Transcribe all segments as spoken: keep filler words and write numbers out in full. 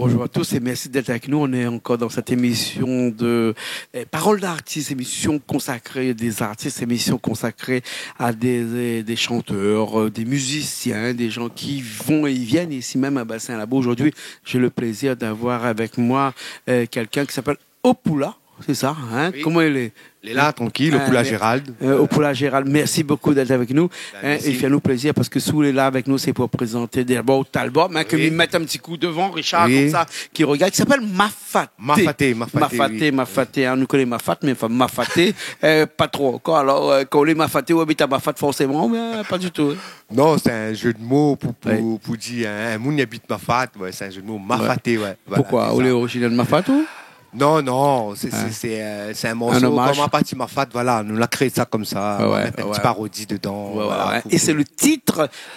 Bonjour à tous et merci d'être avec nous. On est encore dans cette émission de, euh, Parole d'artiste, émission consacrée à des artistes, émission consacrée à des, des, des chanteurs, euh, des musiciens, des gens qui vont et viennent ici même à Bassin Labou. Aujourd'hui, j'ai le plaisir d'avoir avec moi, euh, quelqu'un qui s'appelle Opoula, c'est ça, hein ? Oui. Koman i lé ? Lé la, trankil, Opoula Gérald. Euh, Opoula Gérald, merci beaucoup d'être avec nous. Bah, merci. Hein, é i fé anou plézir parske si ou lé la avèk nou, sé pou prézanté d'abor out album, hein, ke mi mèt in ti kou dovan, Richard, konmsa, ki rogard, ki s'appelle Mafaté. Mafaté, Mafaté, Mafaté, oui. Mafaté, hein, nou koné Mafat, mé anfin, Mafaté, euh, pa tro ankor. Alor, euh, kan ou lé Mafaté, ou abit a Mafat forséman, mé, euh, pa ditou, hein. Non, sé in jeu de mots pou, pou, pou dir, hein, in moun i abit Mafat, ouais, sé in jeu de mots, Mafaté, ouais. Voilà, sé sa. Poukosa ? Ou lé originèr de Mafat, ou ? Non, non, sé, sé, sé, euh, sé in morso, in omaz, koman, parti Mafat, voilà, nou la kréé sa konmsa, nou la mèt in ti parodi dedan, voilà, pou, pou... Ouais, ouais. É sé le tit,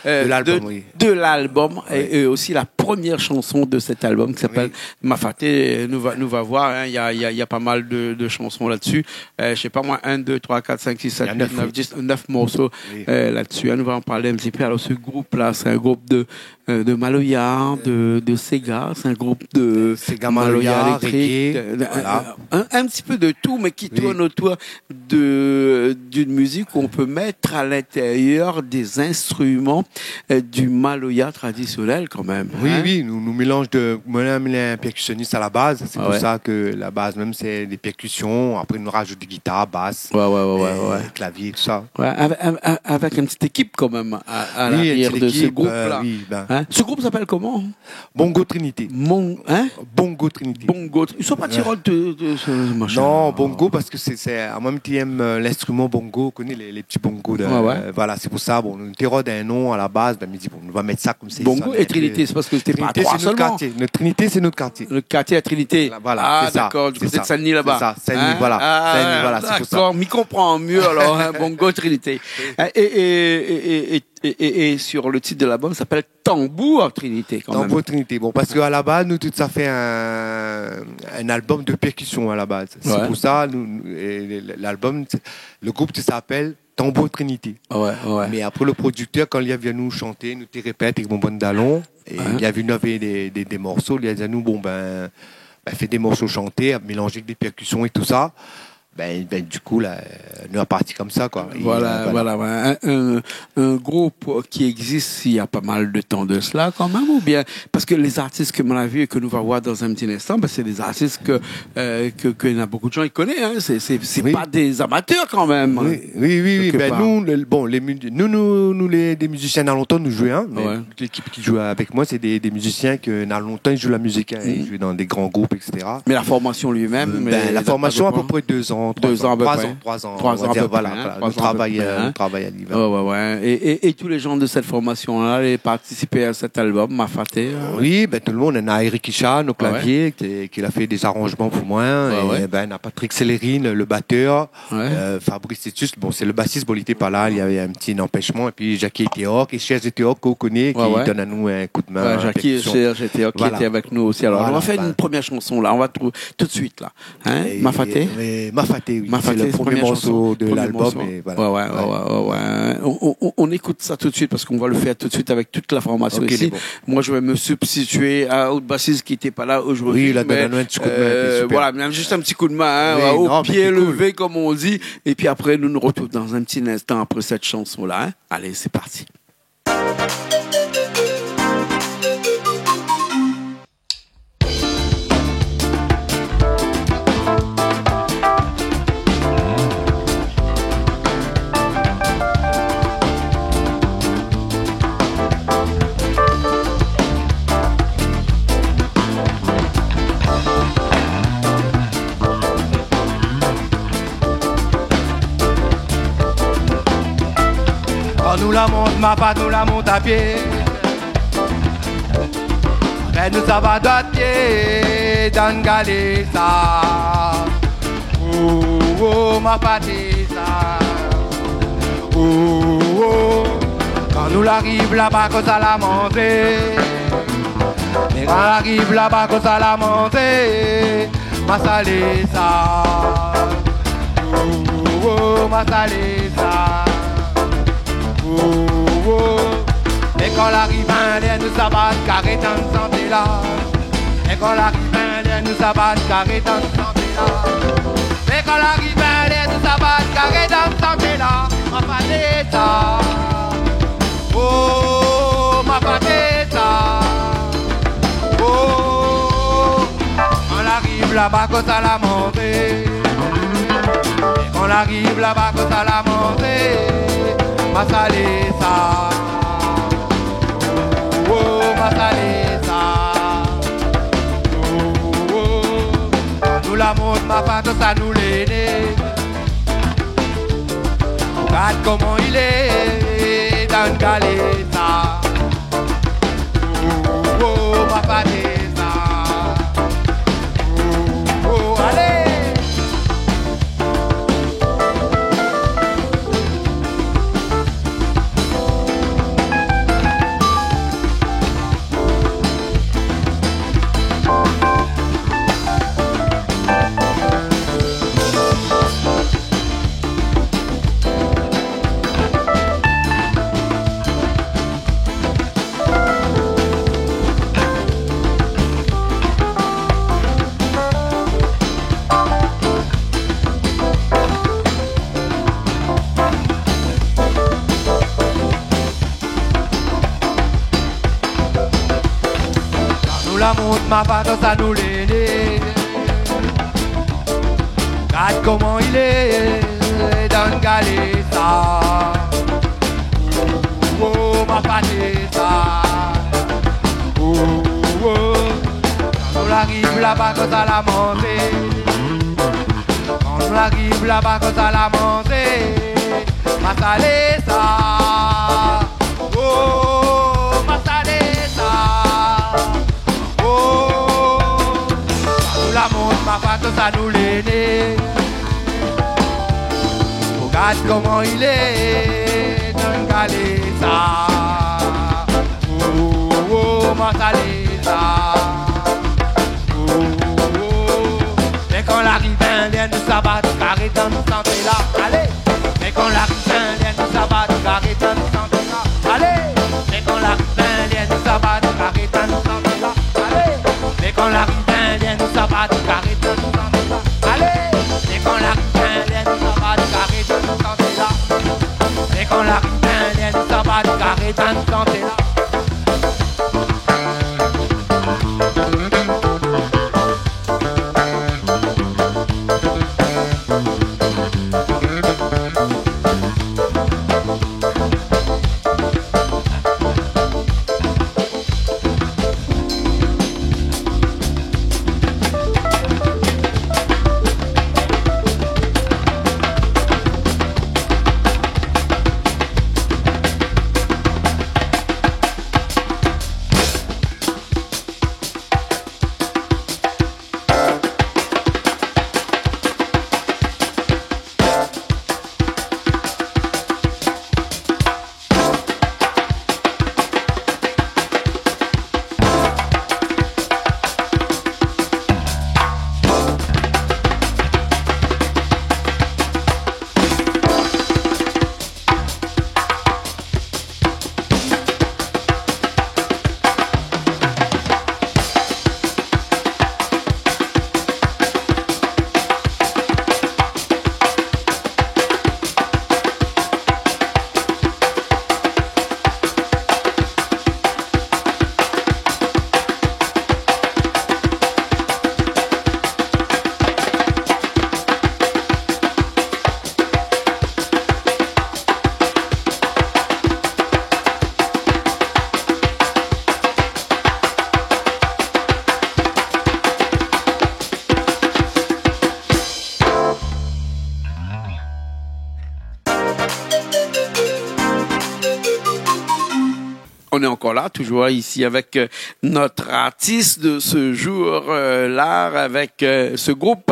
euh, de l'album, oui, de l'album, é, é osi la promièr shanson de sèt album ki s'appelle Mafaté. Nou va, nou va voir, hein, il y a, il y a, il y a pas mal de, de chansons là-dessus. Euh, je sais pas moi, un, deux, trois, quatre, cinq, six, sept, huit, neuf, dix, neuf morceaux, euh, là-dessus. Hein, nou va an parl in ti pé. Alor, se group-la, sé in group de euh, de maloya, de, de séga, sé in group de séga, maloya, maloya éléktrik, reggae, de, de, voilà, euh, in, in ti pé de tout, mé ki tourn otour de, d'une musique où on peut mettre à l'intérieur des instruments, euh, du maloya traditionnel kan mèm, hein. Oui, oui, nou, nou mélanz de, moin, mi lé in pèrkisionis a la baz, sé pou sa ke la baz mèm sé dé pèrkision, apré nou rajout dé gitar, bas, euh, klavié, tout sa. Ouais, avèk, avèk, avèk in ti ékip kan mèm a, a l'arrière de ce groupe-là. Oui, in ti ékip, euh, oui, ben. Hein ? Ce groupe s'appelle comment ? Bongo Trinité. Mon-, hein ? Bongo Trinité. Bongo Tr-, i sava pa tir de, de se machin. Non, Bongo, parske sé, sé, amoin, mi èm, euh, l'instrument bongo, ou koné lé, lé ti bongo de, euh, voilà, sé pou sa, bon, nou té rod in non a la baz, ben, mi di, bon, nou va mèt sa konmsa. Bongo é Trinité, sé parske sété pa troi solman. Trinité, sé nout kartié. Nout Trinité, sé nout kartié. Le kartié a Trinité. Voilà, sé sa, sé sa. Ah, dakor, du koté de Saint-Denis laba. Sé sa, Saint-Denis, voilà. Hein ? Saint-Denis, voilà, sé pou sa. Ah, dakor, mi konpran myé alor, hein, Bongo Trinité. Hein, é, é, é sur le titre de l'album, i s'appelle Tambour Trinité, kan mèm. Tambour Trinité. Bon, parske a la baz, nou, tout sa, fé in, in album de pèrkision a la baz. Ouais. Sé pou sa, nou, nou, é, l'album, sé, le group i s'appelle Tambour Trinité. Ah ouais, ouais. Mé apré, le prodiktèr, kan li la vi anou shanté, nou té répèt avèk mon bann dalon, é li la vi anou navé dé, dé, dé morso, li la di anou, bon, ben, ben, fé dé morso shanté, mélanzé avèk dé pèrkision é tout sa. Ben, ben, du kou, la, nou la parti konmsa, koi. É, euh, voilà, voilà, ouais. In, in, in group ki égzis, il y a pas mal de temps de cela, kan mèm, oubien, parske lé zartis ke moin la vi é ke nou va voir dan in ti linstan, ben, sé dé zartis ke, euh, ke, ke na bonpé de moun i koné, hein. Sé, sé, sé pa dé amatèr kan mèm, hein, kèk par. Oui, oui, oui, oui. Ben, nou, le, bon, lé mu-, nou, nou, nou, lé, dé mizisien, na lontan nou zoué, hein, mé tout lékip ki zoué avèk moin, sé dé, dé mizisien ke na lontan i zoué la mizik, hein, i zoué dan dé gran group, et cetera. Mé la formasion li mèm, ben, la formasion, a pé pré dé zan, troi zan. Dé zan a pé pré. Troi zan, on va dir, voilà, voilà. Nou travay, euh, nou travay ali, voilà. Ouais, ouais, ouais. É, é, é tout lé moun de sèt formasion-la, la partisip a sèt album, Mafaté, hein ? Oui, ben, tout le monde. Na Eric Richard, o klavié, ki, ki la fé dé zaranzman pou moin. Ouais, ouais. É ben, na Patrick Célérine, le batteur. Ouais. Euh, Fabrice Titus, bon, sé le basis, bon, li té pa la, li navé in ti anpèshman. Épi Jackie Eteok, é Serge Eteok, ke ou koné, ki donn anou in kou d'min, in pèrkision. Ouais, Jackie é Serge Eteok ki lété avèk nou osi. Alor, nou va fé in promièr shanson la, nou va trouv tout de suit la. Hein, Mafaté ? Mafaté, oui. Mafaté, sé le promié morso de l'album, é voilà. Ouais, ouais, ouais, ouais. On, on, on ékout sa tout de suit parske nou va le fé tout de suit avèk tout la formasion isi. Ok, bon. Moin, mi sa substitué a out basis ki té pa la zordi, mé, euh, voilà, mé zis in ti kou d'min, hein, o pié levé, konm i di. Oui, non, mé té kool. Épi apré, nou nou artrouv dan in ti linstan apré sèt shanson-la, hein. Alé, sé parti. Kan nou la mont Mafaté, nou la mont a pié. Mé nou sava dwat pié dan galé sa. Oh, oh, Mafaté sa. Oh, oh. Kan nou la ariv laba, kosa la manzé. Mé kan la ariv laba, kosa la manzé. Masalé sa. Oh, oh, masalé sa. Oh, oh. Mé kan la ariv anlèr, nou sava karé dan santé la. Mé kan lariv indien, nou sa bat karé dan santé la. Mé kan lariv indien, nou sa bat karé dan santé la. Ma faté sa. Oh, ma faté sa. Oh, kan lariv laba, kosa la manzé. Mé kan lariv laba, kosa la manzé. Masalé sa. Oh, masalé sa. Oh, oh. Nou la mont, ma faté sa, nou lé né. Gard koman i lé dan galé sa. Oh, oh, oh, ma faté sa. Oh, oh, alé. Nou la mont, ma faté sa, nou lé né. Gard koman i lé dan galé sa. Oh, oh, ma faté sa. Oh, oh. Kan nou lariv laba, kosa la manzé. Kan nou lariv laba, kosa la manzé. Masalé sa. Oh, masalé sa. Oh, nou la mont, ma faté sa, nou lé né. Gard koman i lé dan galé sa. Oh, oh, masalé sa. Oh, oh. Mé kan lariv indien, nou sa bat karé dan santé la. Alé. Mé kan lariv indien, nou sa bat karé dan santé la. Alé. Mé kan lariv indien, nou sa bat karé dan santé la. Alé. Mé kan lariv indien, nou sa bat karé dan santé la. Alé. Mé kan lariv indien, nou sa bat karé dan santé la. Mé kan lariv indien, nou sa bat karé dan santé la. On est encore là, toujours ici avec, euh, notre artiste de ce jour, euh, là, avec, euh, ce groupe,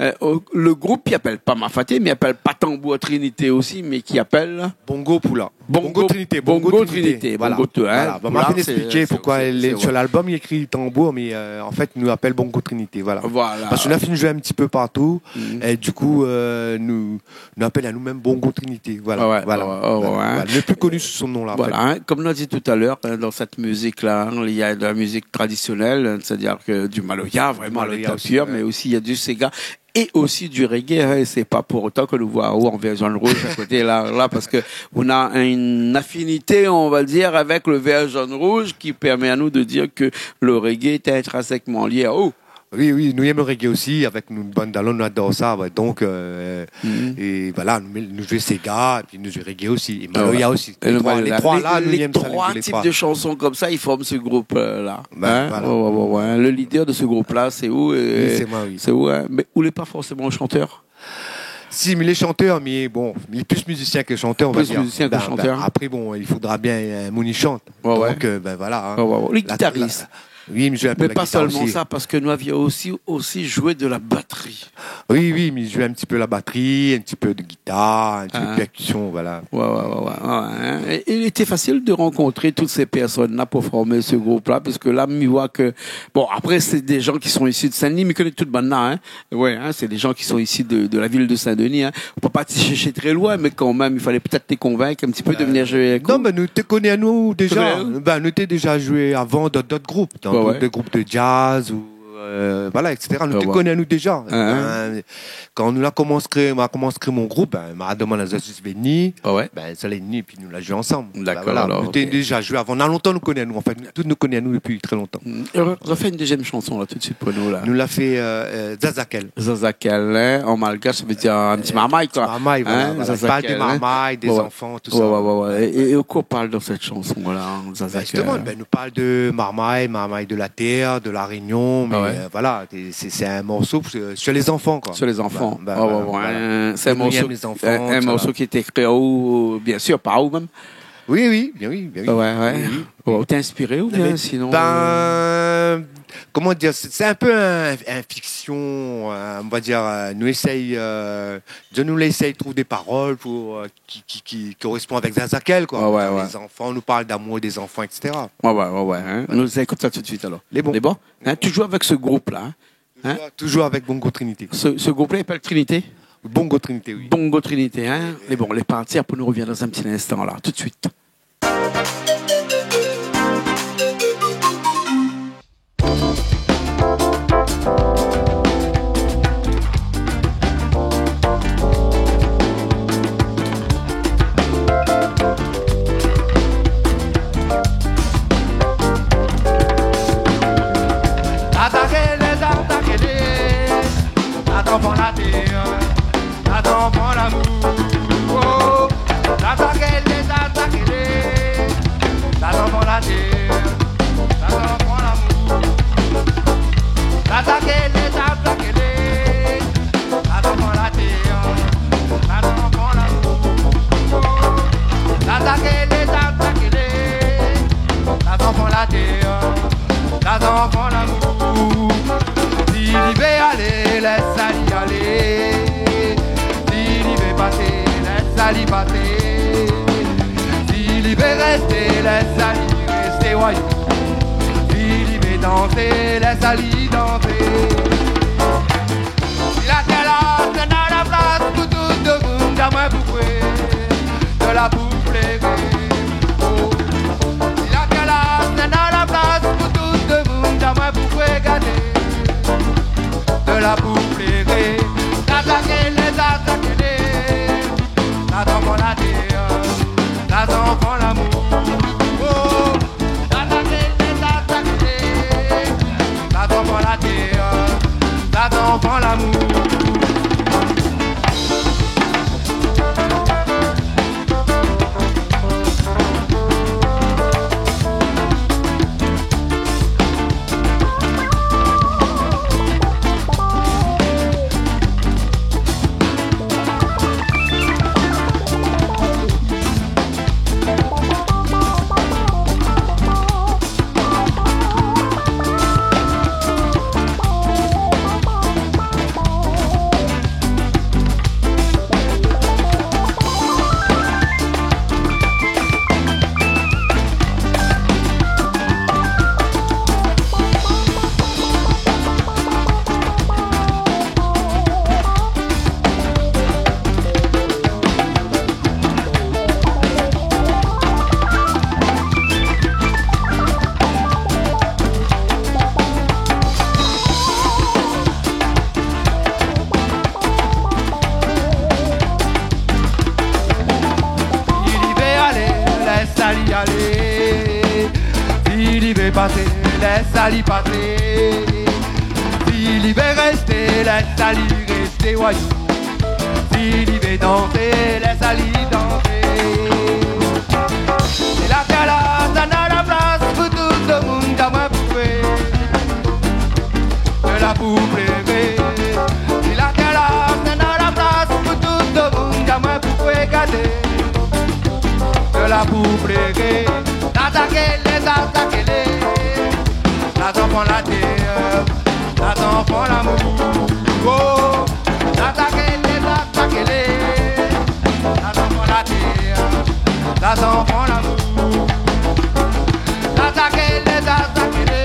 euh, au-, le groupe i apèl pa Mafaté, mé i apèl pa Tanbour Trinité osi, mé i apèl Bongo Poula. Bongo Trinité, Bongo Trinité, voilà. Bongo Trinité, voilà. Bon, ma fine èkspliké poukoi sur l'album i ékri tambour, mé, euh, an fèt nou apèl Bongo Trinité, voilà. Voilà. Parske nou la fine zoué in ti pé partou, é du kou, euh, nou, nou apèl anou mèm Bongo Trinité, voilà. Ah ouais, voilà. Lé pli koni sou son non la, an fèt. Voilà, hein, comme on a dit tout à l'heure, hein, dans cette musique-là, hein, il y a de la musique traditionnelle, hein, c'est-à-dire que du maloya, vraiment à l'état pur, mais aussi il y a du séga et aussi du reggae, hein, et c'est pas pour autant que nous voyons en vert jaune rouge à côté là, là, parce que on a une affinité, on va dire, avec le vert jaune rouge qui permet à nous de dire que le reggae est intrinsèquement lié à vous. Oui, oui, nou yèm le reggae osi, avèk nout bann dalon, nou ador sa, ouais. Donk, euh, é voilà, nou, nou zoué séga, épi nou zoué reggae osi, é maloya osi. Lé troi la, nou yèm sa, lé troi typ de shanson konmsa i form se group, euh, la. Hein ? Ouais, ouais, ouais. Le leader de ce groupe-là, c'est vous, euh, c'est moi, oui. C'est vous, hein. Mé ou lé pa forséman shantèr ? Si, mi lé shantèr, mé bon, mi lé plis mizisien ke shantèr, on va dire. Plis mizisien ke shantèr. Apré, bon, i fodra bien, euh, moun i shant. Ouais, ouais. Donk, euh, ben voilà, hein. Ouais, ouais, ouais. Lé gitaris. Oui, mi zoué in pé la gitar osi. Mé pa sèlman sa, parske nou avion osi, osi zoué de la batri. Oui, oui, mi zoué in ti pé la batri, in ti pé de gitar, in ti pé de pèrkisyon, voilà. Ouais, ouais, ouais, ouais, ouais, hein. Et, et il était facile de rencontrer toutes ces personnes-là pour former ce groupe-là, parce que là, mi voi ke, bon, après, c'est des gens qui sont issus de Saint-Denis, mi koné tout bann-la, hein. Ouais, hein, c'est des gens qui sont ici de, de la ville de Saint-Denis, hein. On peut pas aller chercher très loin, mais quand même, il fallait peut-être les convaincre un petit peu de venir jouer avec vous. Non, mé nou té koné anou déza. Té koné anou ? Ben, nou té déza zoué avan dan dot group, dan dot group de jazz ou, euh, voilà, et cetera. Nou té koné anou déza. Hein, hein. Ben, kan nou la komans kréé, ma komans kréé mon group, ben, ma domann azot si zot i vé vni. Ah ouais. Ben, sa lé vni, épi nou la zoué ansanm. D'accord, voilà. Nou té déza zoué avan. Na lontan nou koné anou, an fèt. Tout nou koné anou dopi trè lontan. Mm. É nou la fé in dézièm shanson la, tout suit pou nou la. Nou la fé, euh, euh, Zazakel. Zazakel, hein, an malgash, sa vé dir in ti marmay, koi. Marmay, voilà, voilà. Zazakel, hein. I parl de marmay, dé zanfan, tout sa. Ouais, ouais, ouais. É, é, é de koi i parl dan sèt shanson-la, hein, Zazakel ? Ben, justement, ben, nou parl de marmay, marmay de la tèr, de La Rényon, mé, euh, voilà, sé, sé in morso, euh, sur les enfants, quoi. Sur les enfants. Ben, ben, voilà. Ouais, ouais, ouais. Sé in morso, nou yèm lé zanfan, in, in morso ki la été ékri, bien sûr, par ou mèm. Oui, oui, bien oui, bien oui. Ouais, ouais. Oui, oui. Ou té inspiré oubien sinon, euh, ben, koman dir, sé, sé in pé in, in fiksion, euh, on va dire, euh, nou éséy, euh, nou éséy trouv dé parol pou, euh, ki, ki, ki, ki korespon avèk Zazakel, koi. Ouais, ouais, ouais. Lé zanfan, nou parl d'amour dé zanfan, et cetera. Ouais, ouais, ouais, ouais, hein. Nou ékout sa tout suit alor. Lé bon. Lé bon, hein, toujours avec ce groupe-là, hein. Hein ? Toujours, toujours avèk Bongo Trinité. Ce, ce groupe-là i apèl Trinité ? Bongo Trinité, oui. Bongo Trinité, hein. Mé bon, lé parti, apré nou revien dan in ti instan la, tout suit. Atakélé, atakélé, la zanfan la tèr, la zanfan lamour. Oh, atakélé, atakélé, la zanfan la tèr, la zanfan lamour. Atakélé, atakélé, la zanfan la tèr, la zanfan lamour. Atakélé, atakélé, la zanfan la tèr, la zanfan lamour. Si li vé alé, lès ali alé. Si li vé pasé, lès ali pasé. Si li vé rèsté, lès ali rèsté, wayou. Si li vé dansé, lès ali dansé. Lakel la, néna la plas pou tout demoun, damou pou koué, de la pou pléré. Oh. Lakel la, néna la plas pou tout demoun, damou pou koué gadé, de la pou pléré. Atakélé, atakélé, la zanfan la tèr, la zanfan lamour. Oh. Atakélé, atakélé, la zanfan la tèr, la zanfan lamour. Lès ali pasé. Si li vé rèsté, lès ali rèsté, wayou. Si li vé dansé, lès ali dansé. Si la tèr la, sa na la plas pou tout demoun, ta mwin pou fé. Ke la pou pléré. Si la tèr la, sa na la plas pou tout demoun, ta mwin pou fé gadé. Ke la pou pléré. Zazaké lé, zazaké lé. Sa zanfan la tèr, sa zanfan lamour. Oh, zazaké lé, zazaké lé. Sa zanfan la tèr, sa zanfan lamour. Zazaké lé, zazaké lé.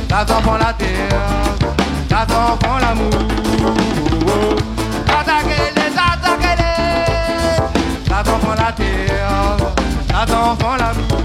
Sa zanfan la tèr, sa zanfan lamour. Oh, oh. Zazaké lé, zazaké lé. Sa zanfan la tèr, sa zanfan lamour.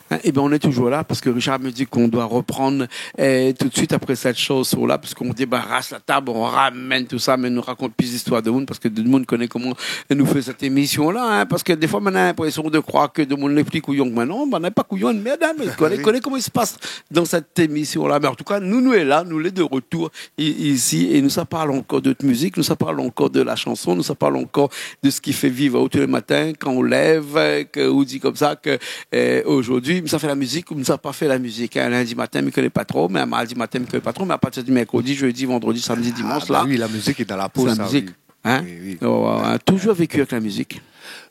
Hein, eh ben, on est toujours là parce que Richard me dit qu'on doit reprendre, euh, tout de suite après cette chanson-là, parce qu'on débarrasse la table, on ramène tout ça, mais nou rakont plis zistoir demoun, parce que demoun i koné koman nou fé sèt émisyon-la, hein, parce que défoi, mwin na linprésion de kroir ke demoun lé pli kouyon ke mwin. Non, mwin lé pa kouyon, mèrd, hein, mé koné, koné koman i spas dan sèt émisyon-la. Mé an tou ka, nou, nou lé la, nou lé de retour i-, isi, é nou sa parl ankor de mizik, nou sa parl ankor de la shanson, nou sa parl ankor de sak i fé viv aou tou lé matin, kan ou lèv, euh, ke ou di konmsa ke, euh, zordi, mi sa fé la mizik ou mi sa pa fé la mizik, hein. Lindi matin, mi koné pa tro, mé mardi matin, mi koné pa tro, mé a partir de mèrkrodi, jeudi, vandredi, samdi, dimansh, la, sé la mizik. Ah, bah oui, la mizik lé dan la po, sa, oui. Hein ? Oui, oui. Ouais, ouais, ouais. Toujours vécu avec la musique.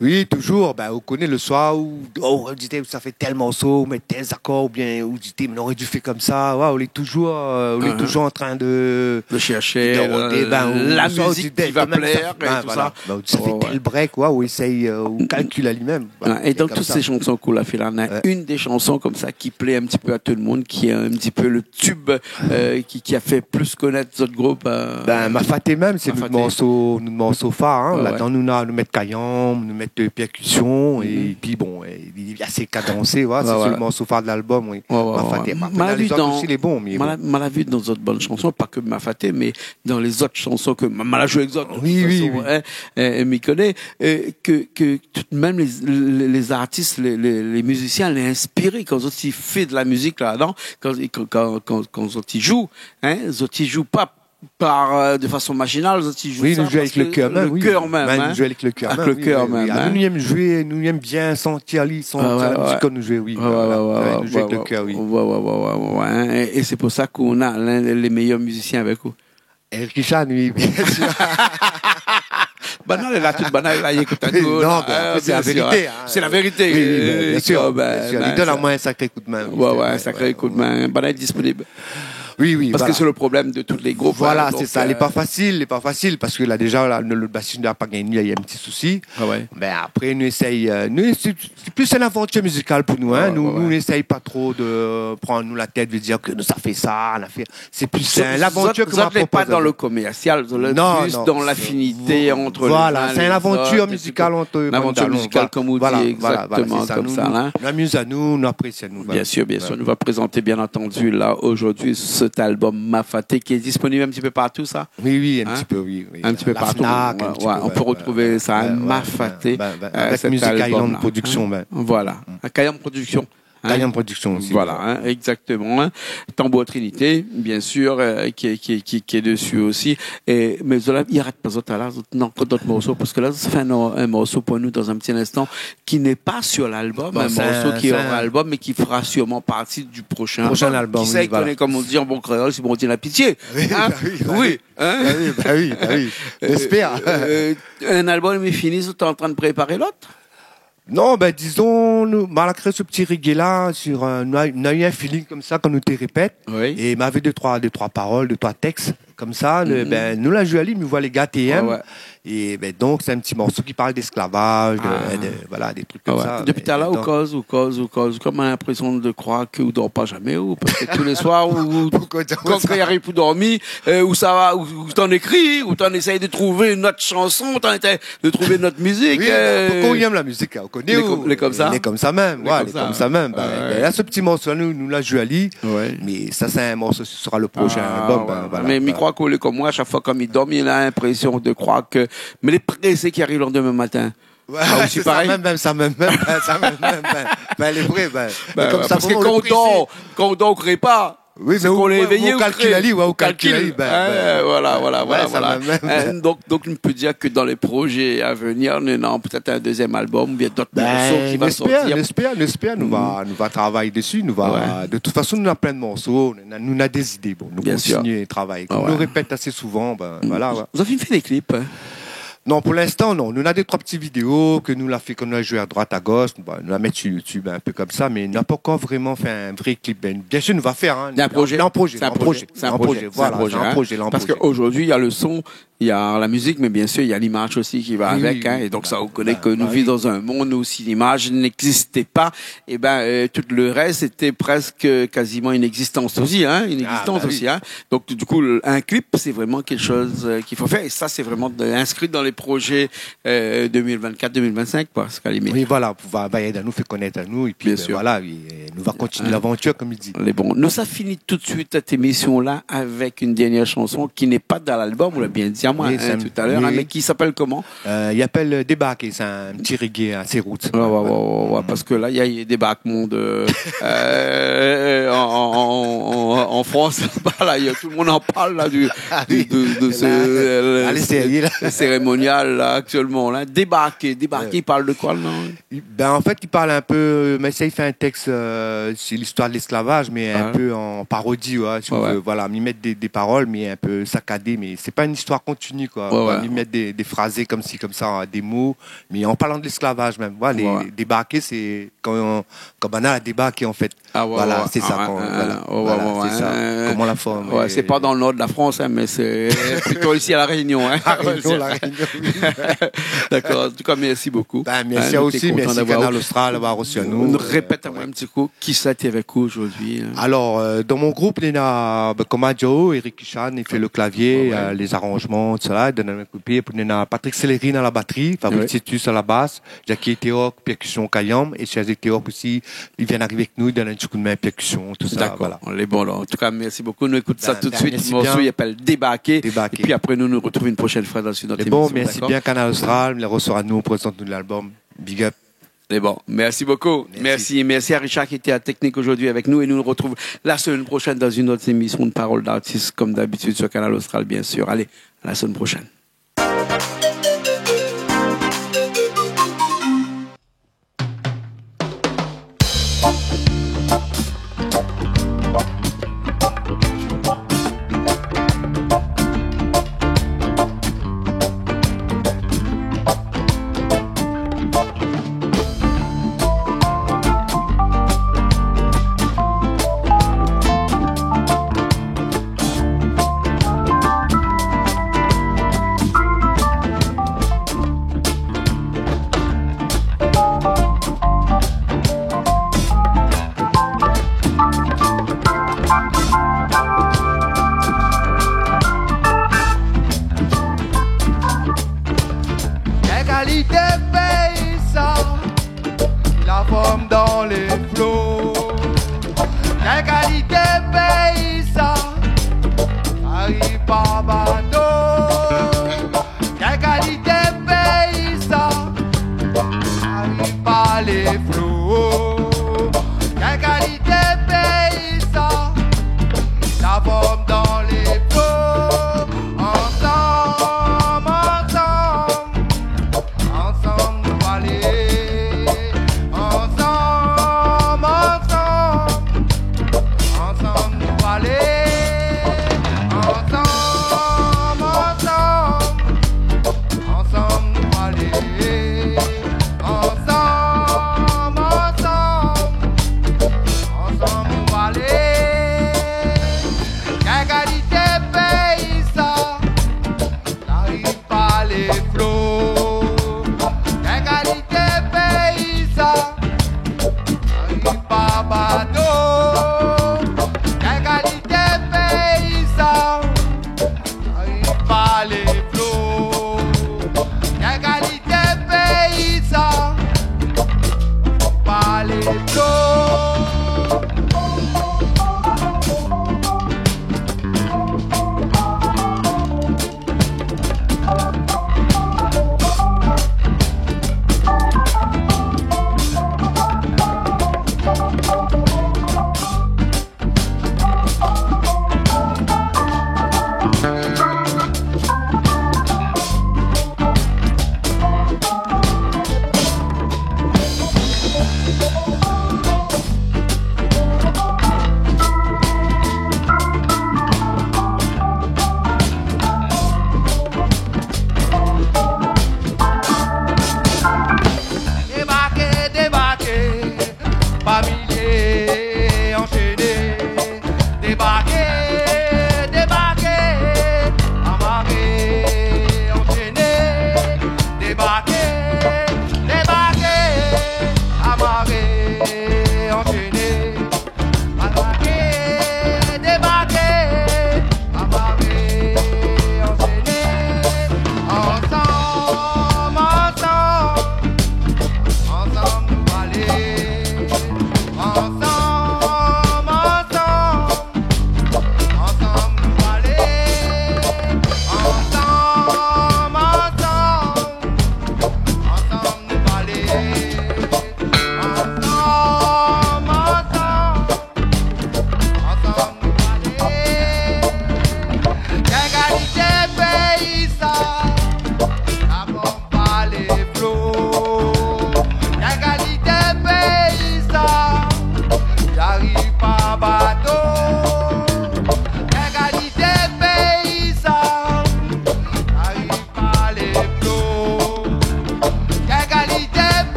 Oui, toujours. Ben, ou koné le soir, ou, oh, ou di, sa fé tèl morso, ou mèt tèl akor, oubien ou di, mé noré di fé konmsa. Ouais, ou lé toujours, euh, ou lé toujours an trin de, de shèrsh, de rodé, euh, ben, ou la mizik ki va plèr é tout sa. Ben, ou di, sa fé tèl break, ouais, ou éséy, euh, ou kalkil ali mèm. Voilà, é dan tout sé shanson k'ou la fé la, néna inn dé shanson konmsa ki plé in ti pé a tout demoun, ki lé in ti pé le tube, euh, ki, ki la fé plis konèt zot group, euh, Mafaté mèm, sé nout morso, nout morso far, hein. Ouais, ouais. Ladan nou na, nou mèt kayanm, nou mèt, euh, pèrkisyon, épi bon, euh, li lé asé kadansé, voilà, sé le morso far de lalbom, oui. Ouais, ouais, ouais. Mafaté. Apré, na lézot osi lé bon, mé bon. Mwin la, mwin la vi dan zot bann shanson, pa ke Mafaté, mé dan lézot shanson ke mwin la zoué èk zot, de tout fason, hein, é, é mi koné, euh, ke, ke tout, mèm lé, lé, lé zartis, lé, lé, lé mizisien lé inspiré kan zot i fé de la mizik ladan, kan, kan, kan, kan, kan zot i zoué, hein, zot i zoué pa par, euh, de fason marjinal, zot i zoué sa parske le kèr mèm, hein. Oui, nou zoué avèk le kèr mèm, oui. Avèk le kèr mèm, oui, oui. Ah, nou, nou yèm zoué, nou yèm bien santi ali, santi la mizik kan nou zoué, oui. Ouais, ouais, ouais, ouais, ouais, ouais. Voilà. Ouais, nou zoué avèk le kèr, oui. Ouais, ouais, ouais, ouais, ouais, hein. É, é sé pou sa k'ou na lé, lé méyèr mizisien avèk ou. Eric Richard, oui, bien sûr. Banna lé la, tout banna lé la, i ékout anou. Non, mé apré, sé la vérité, hein. Sé la vérité. Oui, oui, bien sûr, bien sûr. Li donn amwin in sakré koudmin, oui, sé vré, in sakré koudmin. Banna lé disponib. Oui, oui, voilà. Parske sé le problèm de tout lé group, hein, donk, euh, voilà, sé sa. Lé pa fasil, lé pa fasil, parske la, déza, la, le, le basis la pa gingn, néna in ti sousi. Ah ouais. Mé apré, nou éséy, euh, nou, sé, sé plis in avantir mizikal pou nou, hein. Ouais, ouais, ouais. Nou, nou éséy pa tro de pran anou la tèt, de dir ke nou sa fé sa, nou la fé Sé plis in avantir ke ma propozé. Zot, zot lé pa dan le komèrsial, zot lé plis dan lafinité ant lé zin é lé zot, tousa. Non, non, sé, voilà, sé in avantir mizikal ant bann dalon, voilà, voilà, sé sa. In avantir mizikal, konm ou di, égzaktoman, konmsa, la. Nou, nou, nou amiz anou, nou apresi anou, voilà. Bien sûr, bien sûr. Ouais. Nou va prézant, bien antandi, la, zordi, sèt albom Mafaté, ki lé disponib in ti pé partou, sa ? Oui, oui, in ti pé, oui, oui. In ti pé partou. La Fnac, in ti pé, ouais, ouais, ouais. On peut retrouver ça, hein, Mafaté, euh, cet album-là. Avèk Music Island Production, ouais. Voilà. Kayanm Production. Hein ? Kayanm Production osi, voilà, ouais. Hein, exactement, hein. Tambour Trinité, bien sûr, euh, qui est, qui est, qui est, qui est dessus aussi. Et, mé zot la, i arèt pa zot la, zot, non, ankor d'ot morso, parske la, zot i fé in, in morso pou nou dan in ti instan, qui n'est pas sur l'album, un morceau qui est hors album, mais qui fera sûrement partie du prochain album. Bon, c'est un, c'est un prochain album, oui, voilà. Qui sait, i koné, comme on dit en bon créole, si Bondié na pitié. Oui, bah oui, bah oui. Hein ? Bah oui, bah oui, bah oui. J'espère. Euh, euh, un album lé fini, zot lé antrin prépar lot ? Non, ben, dizon, nou, malgré se ti reggae la, sur, euh, nou la, nou la u in feeling konmsa kan nou té répèt. Oui. É mi avé dé, troi, dé, troi parol, dé, troi tèks konmsa, le, ben, nou la zoué ali, mi voi lé gars té èm. Ouais, ouais. É ben, donk, sé in ti morso ki parl d'esklavaj, de, de, voilà, dé trik konmsa. Ah ouais. Dopi talèr, ou koz, ou koz, ou koz, konm ma linprésion de kroir ke ou dor pa zamé, ou, parske tou lé soir, ou, ou, kan i ariv pou dormi, euh, ou sava, ou, ou té i ékri, ou té i éséy de trouv in not shanson, ou té i éséy de trouv in not mizik, euh, mé ankor, ou èm la mizik, hein, ou koné, lé konmsa. Lé konmsa mèm, ouais, lé konmsa mèm. Ben, ben, la, se ti morso la, nou, nou la zoué ali. Ouais. Mé sa, sé in morso, se sera le prochain album, ben, voilà. Mé mi kroi ke lé konm moin, a shak foi kan mi dorm, mi na linprésion de kroir ke, mé lé présé ki ariv le landemin matin. Ouais, sé sa mèm, mèm, sa mèm, mèm, ben, sa mèm, mèm, ben, ben, lé vré, ben. Ben, lé konmsa, ouais, parske kan ou dor, kan ou dor, ou kré pa. Oui, mé ou, ou kalkil ali, ouais, ou kalkil ali, ben, voilà, voilà, voilà. Ouais, sa mèm, mèm. Euh, donk, donk, nou pé dir ke dan lé projé a venir, nou nora pétèt in dézièm album, oubien d'ot morso ki va sortir. Ben, nou éspèr, nou éspèr, nou va, nou va travay dési, nou va, de tout fason, nou na plin de morso, nou na, nou na dé zidé, bon, nou kontinié travay. Bien sûr. Konm nou répèt asé souvan, ben, voilà, ouais. Zot la fine fé dé klip, hein ? Non, pou linstan, non. Nou na dé, troi ti vidéo ke nou la fé, ke nou la zoué a droit, a gosh. Bon, nou la mèt sur YouTube, in pé konmsa, mé nou la pankor vréman fé in vré klip. Ben, bien sûr, nou va fé, hein. Sé in projé. Sé in projé, voilà, sé in projé, hein. Parske zordi, na le son, na la mizik, mé bien sûr, na limaz osi ki va avèk, hein. Oui, oui, oui. É donk, sa, ou koné ke nou viv dan in monn ousa limaz n'égzis pa. É ben, euh, tout le rès lété prèsk kaziman in égzistans osi, hein, in égzistans osi, hein. Ah, ben oui. Donk, du kou, le, in klip, sé vréman kékshoz, euh, k'i fo fèr. É sa, sé vréman de, inskri dan lé projé, euh, deux mille vingt-quatre, deux mille vingt-cinq, parske a la limit. Oui, voilà, pou va, va èd anou, fé konèt anou, épi, ben, voilà, é, euh, nou va kontinié lavantir, konm i di. Bien sûr. Hein. Lé bon. Nou sa fini tout de suite sèt émision-la avèk in dernièr shanson ki lé pa dan lalbum, ou la bien di amoin, hein, talèr, mé ki apèl koman ? Oui, oui. Euh, i apèl, euh, Débarqué, sé in ti reggae asé roots. Ouais, ouais, ouais, ouais, ouais, parske la, na, na débakman de, euh, an, an, an, an, an Frans, laba, la, na, tout le moun i anparl, la, du, du, de, de se, la, euh, la, lé sérié, la, le cérémonial, la, aktièlman, la. Débarqué, Débarqué, ouais, i parl de koi, non ? I, ben, an fèt, i parl in pé, euh, mi éséy fé in tèks, euh, sur l'histoire de l'esclavage, mé in pé an parodi, ouais, si ou vé. Ouais. Voilà, mi mèt dé, dé parol, mé in pé sakadé, mé sé pa in istoir kontini, koi. Ouais, ouais. Mi mèt dé, dé frazé konmsi, konmsa, dé mo, mé an parlan de l'esclavage mèm. Voilà, lé, débarqué, sé kan, kan banna la débarké, an fèt. Ah ouais, ouais, ouais. Voilà, sé sa, kan, voilà, sé sa. Koman la form, sé pa dan le nor de la Frans, hein, mé sé plito isi a La Rényon, hein. La Rényon, La Rényon, oui. Dakor, an tou ka, mèrsi bokou. Ben, mèrsi aou osi, mèrsi Kanal Austral d'avoir reçu anou. Nou répèt ankor in ti kou, kisa té avèk ou zordi, hein ? Alor, euh, dan mon group, néna, ben, konm ma di aou, Eric Kichan, li fé le klavié, euh, lé zaranzman, tout sa la, dan le group, épi néna Patrick Célerine a la batri, Fabrice Titus a la bas, Jackie Eteok, pèrkision kayanm, é Serge Eteok osi, li vien ariv avèk nou, li donn in ti kou d'min pèrkision, tout sa, voilà. Dakor, lé bon, alor. An tou ka, mèrsi bokou. Nou ékout sa tout de suit. Ben, ben, mèrsi bien. Le morso i apèl Débarqué. Débarqué. Épi apré, nou, nou artrouv in proshèn foi dan in ot émision, dakor ? Lé bon, mèrsi bien, Kanal Austral, mèrsi anou, prézant anou lalbum. Big up. Lé bon, mèrsi bokou. Mèrsi. Mèrsi, mèrsi à Richard qui était à la technique aujourd'hui avec nous et nous nous retrouvons la semaine prochaine dans une autre émission de Parole d'artiste, comme d'habitude sur Kanal Austral, bien sûr. Allez, à la semaine prochaine.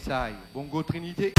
Tay, bongo Trinité.